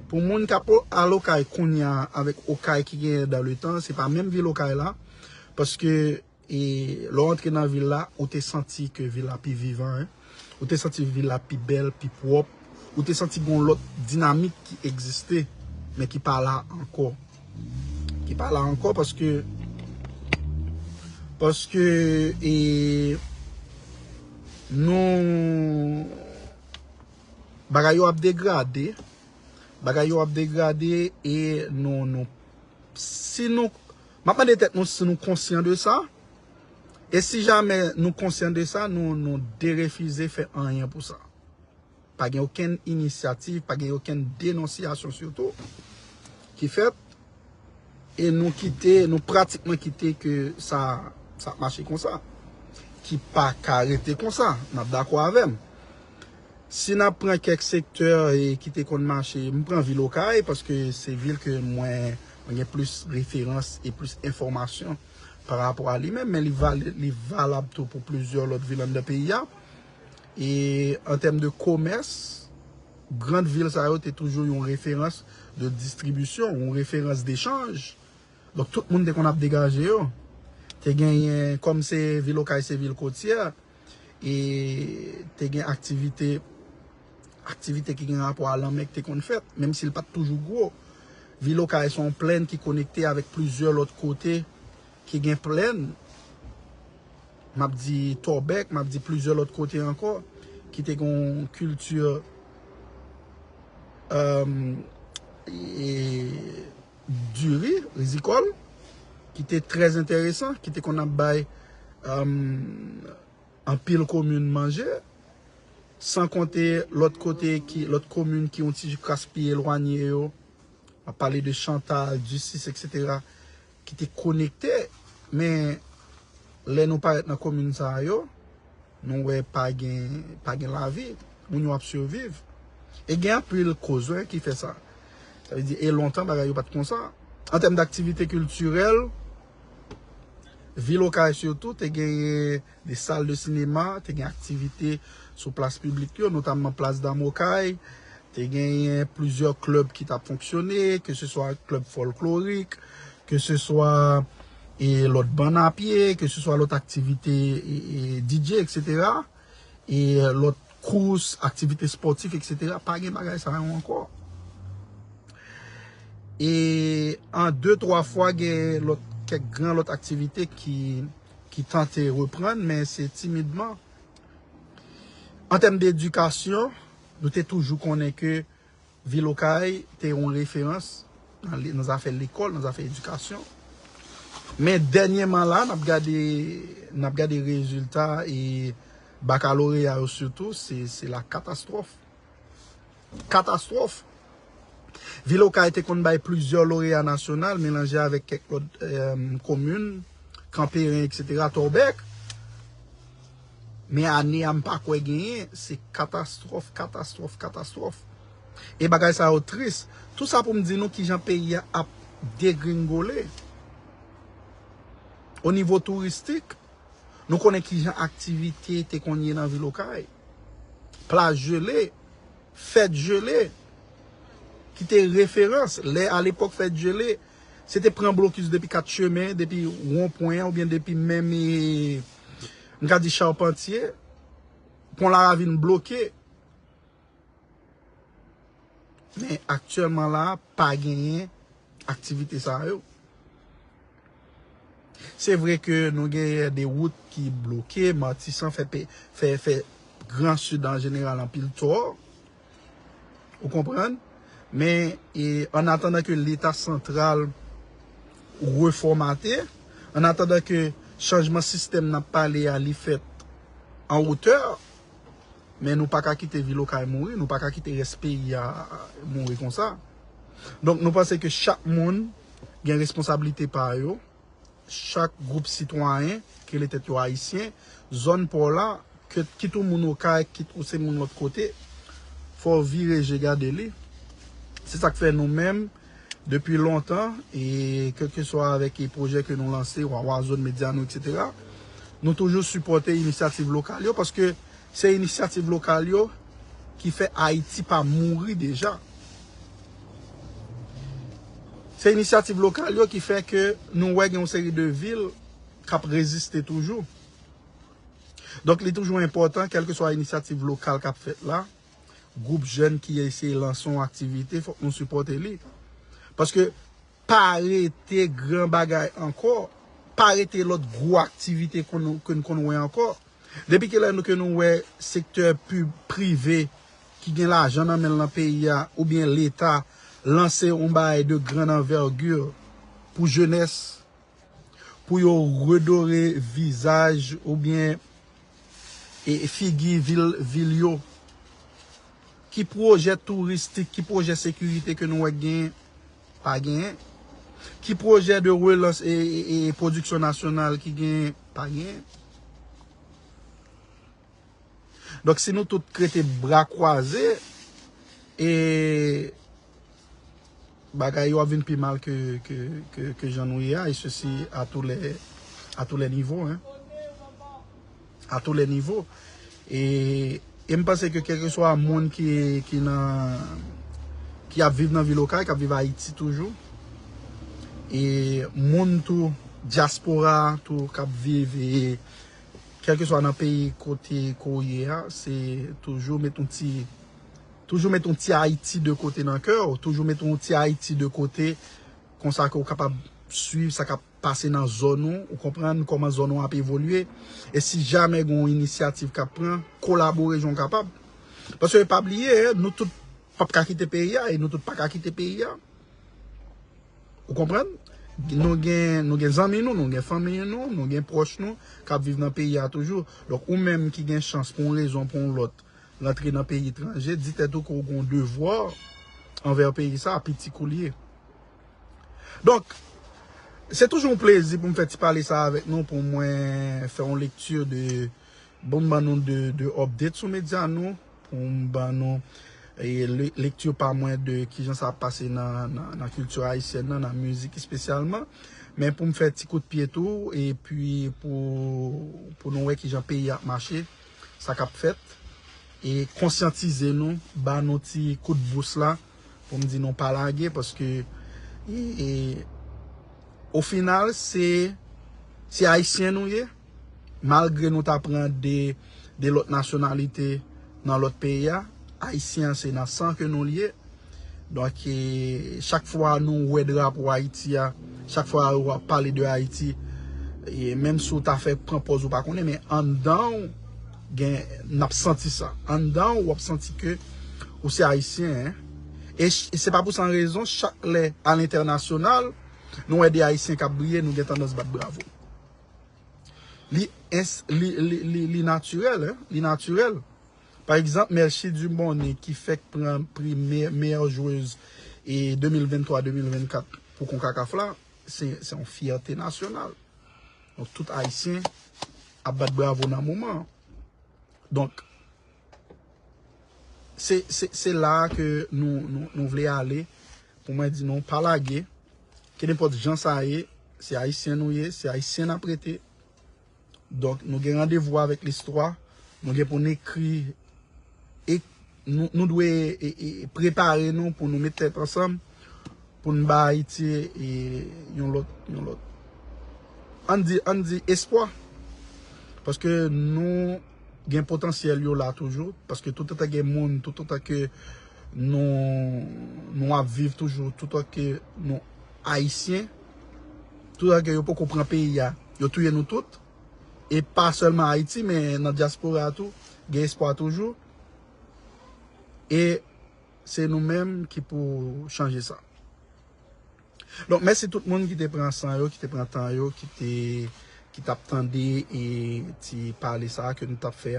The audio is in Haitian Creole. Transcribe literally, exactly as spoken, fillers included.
Pou moun k ap al Okay kounye a avèk Okay ki genyen dan le tan, se pa menm vil Okay la. Paske e, lè w antre nan vil la, ou te santi ke vil la pi vivan, en. Ou te santi vil la pi bèl, pi pwòp. Ou te santi gen yon lòt dinamik ki egziste, men ki pa la ankò. Ki pa la ankò paske, paske, e, nou, bagay yo ap degrade. Bagay yo ap degrade e nou, nou, si nou, m ap mande tèt nou si nou konsyan de sa. E si jamè nou konsyan de sa, nou, nou derefize fè anyen pou sa. Pa gen okenn inisyativ, pa gen okenn denonsiyasyon sitou ki fèt. E nou kite, nou pratikman kite ke sa, sa ap mache konsa. Ki pa ka rete konsa. N ap dakò avè m. Si n ap pran kèk sektè e ki te konn mache, m pran vil Okay, paske se vil ke mwen, mwen gen plis referans e plis enfòmasyon pa rapò a li menm, men li val-, li valab tou pou plizyè lòt vil anndan peyi a. E an tèm de komès, grann vil sa yo te toujou yon referans de distribisyon, yon referans dechanj. Donk, tout moun te konn ap degaje yo. Te genyen, kòm se vil Okay, se vil kotyè, e te gen aktivite, aktivite ki gen rapò a lanmè ki te konn fèt, menm si l pa t toujou gwo. Vil Okay se yon plèn ki konekte avèk plizyè lòt kote ki gen plèn. M ap di Tòbèk, m ap di plizyè lòt kote ankò, ki te gen yon kilti, e, diri, rizikòl, ki te trè enteresan, ki te konn ap bay, e, anpil komin manje, san konte lòt kote ki, lòt komin ki yon ti kras pi elwanye yo. M ap pale de Chantal, Ducis, etsetera, ki te konekte, men lè nou parèt nan komin sa yo, nou wè pa gen, pa gen lavi, moun yo ap siviv. E gen anpil koz, wi, ki fè sa. Sa vle di, e lontan bagay yo pa t konsa. An tèm daktivite kiltirèl, vil Okay sitou te genyen de sal de sinema, te gen aktivite sou plas piblik yo, notamman Plas Dam Okay, te genyen plizyè klèb ki t ap fonksyone, ke se swa klèb fòlklorik, ke se swa, e, lòt bann a pye, ke se swa lòt aktivite, e, e, D J, etsetera. E lòt kous, aktivite espòtif, etsetera. Pa gen bagay sa yo ankò. E an de, twa fwa, gen lòt, kèk gran lòt aktivite ki, ki tante reprann, men se timidman. An tèm de edikasyon, nou te toujou konnen ke vil Okay te yon referans nan, nan zafè lekòl, nan zafè edikasyon. Men dènyèman la, n ap gade, n ap gade rezilta e bakaloreya yo sitou, se, se la katastwòf. Katastwòf. Vil Okay te konn bay plizyè loreya nasyonal, melanje avèk kèk lòt, e, komin, Kanperen, etsetera, Tòbèk. Men ane a, m pa kwè genyen, se katastwòf, katastwòf, katastwòf. E bagay sa yo tris. Tou sa pou m di nou kijan peyi a ap degringole. O nivo touristik, nou konnen kijan aktivite te konn ye nan vil Okay. Plaj jele, fèt jele, ki te referans. Lè alepòk fèt jele, se te pran blokis depi kat chemen, depi wonpwen an, oubyen depi menm, e, m ka di Chapantye, pon Laravin bloke. Men aktyèlman la, pa genyen aktivite sa yo. Se vre ke nou genyen de wout ki bloke, Matisan fè, pe- fè, fè Gran Sid an jeneral anpil tò. Ou konprann? Men, e, an atandan ke Leta santral refòmate, an atandan ke chanjman sistèm n ap pale a, li fèt an wotè, men nou pa ka kite vil Okay mouri, nou pa ka kite rès peyi a mouri konsa. Donk, nou panse ke chak moun gen responsablite pa yo, chak gwoup sitwayen, ki rele tèt yo Ayisyen, zòn pa w la, ke, kit ou moun Okay, kit ou se moun lòt kote, fò w vire je gade li. Se sa k fè nou menm, depi lontan, e kèlkeswa avèk e pwojè ke nou lanse, Wawa Zòn, Medyano, etsetera, nou toujou sipòte inisyativ lokal yo, paske se inisyativ lokal yo ki fè Ayiti pa mouri deja. Se inisyativ lokal yo ki fè ke nou wè gen yon seri de vil k ap reziste toujou. Donk, li toujou enpòtan, kèlkeswa inisyativ lokal k ap fèt la, gwoup jèn ki eseye lanse yon aktivite, fòk nou sipòte li. Paske pa rete gran bagay ankò, pa rete lòt gwo aktivite ke nou, ke n konn wè ankò. Depi kilè nou, ke nou wè sektè pib-, prive ki gen lajan nan men l nan peyi a, oubyen Leta lanse yon bagay de grande envergure pou jenès, pou yo redore vizaj oubyen e figi vil, vil yo? Ki pwojè touristik, ki pwojè sekirite ke nou wè gen? Pa gen. Ki pwojè de relans e, e, e pwodiksyon nasyonal ki gen? Pa gen. Donk, si nou tout rete bra kwaze, e bagay yo ap vin pi mal ke, ke, ke, ke jan nou ye a, e sesi à tous les, à tous les niveaux, hein. À tous les niveaux. E, e m panse ke kèlkeswa moun ki, ki nan, ki ap viv nan vil Okay, k ap viv Ayiti toujou, e moun tou, dyaspora tou, k ap viv, e kèlkeswa nan peyi kote ke w ye a, se toujou met yon ti, toujou met yon ti Ayiti de kote nan kè w, toujou met yon ti Ayiti de kote, konsa ke w kapab swiv sa k ap pase nan zòn ou, ou konprann kòman zòn ou ap evolye. E si jamè gen yon inisyativ k ap pran, kolabore jan w kapab. Paske pa bliye, nou tout p ap ka kite peyi a, e nou tout pa ka kite peyi a. Ou konprann? Nou gen, nou gen zanmi nou, nou gen fanmi nou, nou gen pwòch nou k ap viv nan peyi a toujou. Donk, ou menm ki gen chans pou yon rezon, pou yon lòt, rantre nan peyi etranje, di tèt ou ke w gen yon devwa anvè peyi sa, piti kou l ye. Donk, se toujou yon plezi pou m fè ti pale sa avèk nou, pou mwen fè yon lekti de, bon, m ban nou de, de update sou medya nou, pou m ban nou, e, le-, lekti pa mwen de kijan sa ap pase nan, nan, nan kilti ayisyèn nan, nan mizik espesyalman. Men pou m fè ti kout pye tou, epi pou, pou nou wè kijan peyi a ap mache, sa k ap fèt, e konsyantize nou, ba nou ti kout bous la, pou m di nou pa lage, paske, e, e, o final, se, se Ayisyen nou ye, malgre nou ta pran de, de lòt nasyonalite nan lòt peyi a, Ayisyen an se nan san ke nou l ye. Donk, e, chak fwa nou wè drapo Ayiti a, chak fwa yo ap pale de Ayiti, e, menm si w ta fè pran pòz ou pa konnen, men anndan w, gen, n ap santi sa. Anndan w, w ap santi ke ou se Ayisyen, en. E ch-, e se pa pou san rezon, chak lè a lentènasyonal, nou wè de Ayisyen k ap briye, nou gen tandans bat bravo. Li ens-, li, li, li, li natirèl, en, li natirèl. Pa egzanp, Melchie Dubonnet ki fèk pran pri meyè, meyè jwez e de mil venntwa, de mil vennkat pou konkakaf la, se, se yon fyète nasyonal. Donk, tout Ayisyen ap bat bravo nan moman an. Donk, se, se, se la a ke nou, nou, nou vle ale, pou mwen di nou, pa lage, kenenpòt jan sa ye, se Ayisyen nou ye, se Ayisyen n ap rete. Donk, nou gen randevou avèk listwa, nou gen pou n ekri, e nou, nou dwe, e, e, prepare nou pou nou met tèt ansanm, pou n ba Ayiti, e, yon lòt, yon lòt, ann di, ann di espwa. Paske nou gen potansyèl yo la toujou, paske toutotan gen moun, toutotan ke nou, nou ap viv toujou, toutotan ke nou Ayisyen, toutotan ke yo poko pran peyi a, yo touye nou tout. E pa sèlman Ayiti, men nan dyaspora tou, gen espwa toujou. E se nou menm ki pou chanje sa. Donk, mèsi tout moun ki te pran san yo, ki te pran tan yo, ki te, ki t ap tande e ti pale sa a ke nou t ap fè a.